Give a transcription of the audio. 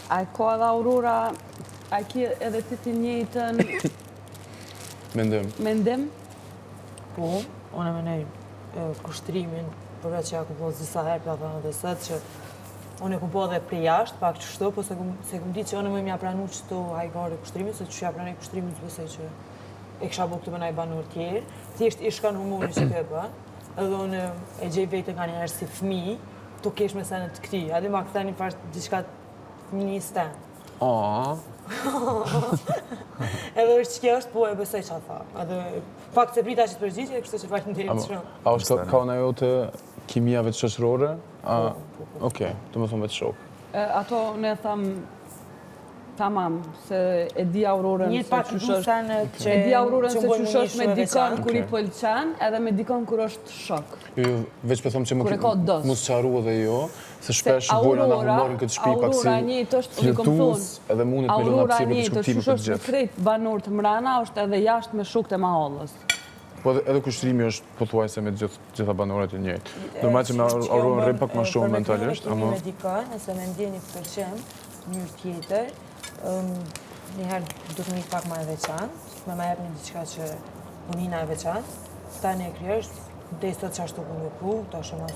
A e ka edhe Aurora, a e ki edhe ti të njëjtën Mendim. mendim? Po, unë e menoj e, kushtrimin, përveç që ja kom thonë disa herë, pra thënë edhe sot që unë e kom po edhe prej jashtë, pak qështu, po se kom, se kom ditë që unë më m'ja pranu qëto hajgare kushtrimin, se që ja pranoj kushtrimin, s'besoj që e kisha bo këtë me naj banor tjerë. Thjesht i shkon humori që kjo e bën. Edhe unë e gjej veten ka njerë si fëmijë, tu kesh me sene të këtij. Edhe ma kthen një farë diçka fëminisë tem. A, Edhe është që kjo është, po e besoj që tha. Edhe fakt se prita që të përgjigje, kështu që faleminderit shumë. a është ka, ka ona jote kimia vetë shoqërore? A, okej, të më thonë vetë shok. E, Ato ne tham tamam, se e di Aurorën Një se pak qysh du është. senet që E di Aurorën që se më bojnë qysh më është me shumë e dikon veçantë. kur i Okej. pëlqen, edhe me dikon kur është shok. Jo, jo, veç po them që më Kur e ka dost. mos qaru edhe jo, se shpesh bojna na humorin këtë shtëpi pak si Aurora njëjtë është, unë i kom flirtues, thonë, edhe mundet me lënë Aurora hapësirë për njëjtë është diskutime qysh për të është me gjithë. krejt banorët mrena, është edhe jashtë me shokët e mahallës. Po edhe, edhe kushtrimi është pothuajse me gjithë gjitha banorët e njëjtë. Normal që me Aurorën rrim pak më shumë mentalisht, ama Me dikën, nëse me ndjeni pëlqim, në mënyrë tjetër, ëm, një herë do të më pak më e veçantë, me më jep një diçka që unë hina e veçantë, tani e krijosh, deri sot që ashtu ku me pru, tash e mas.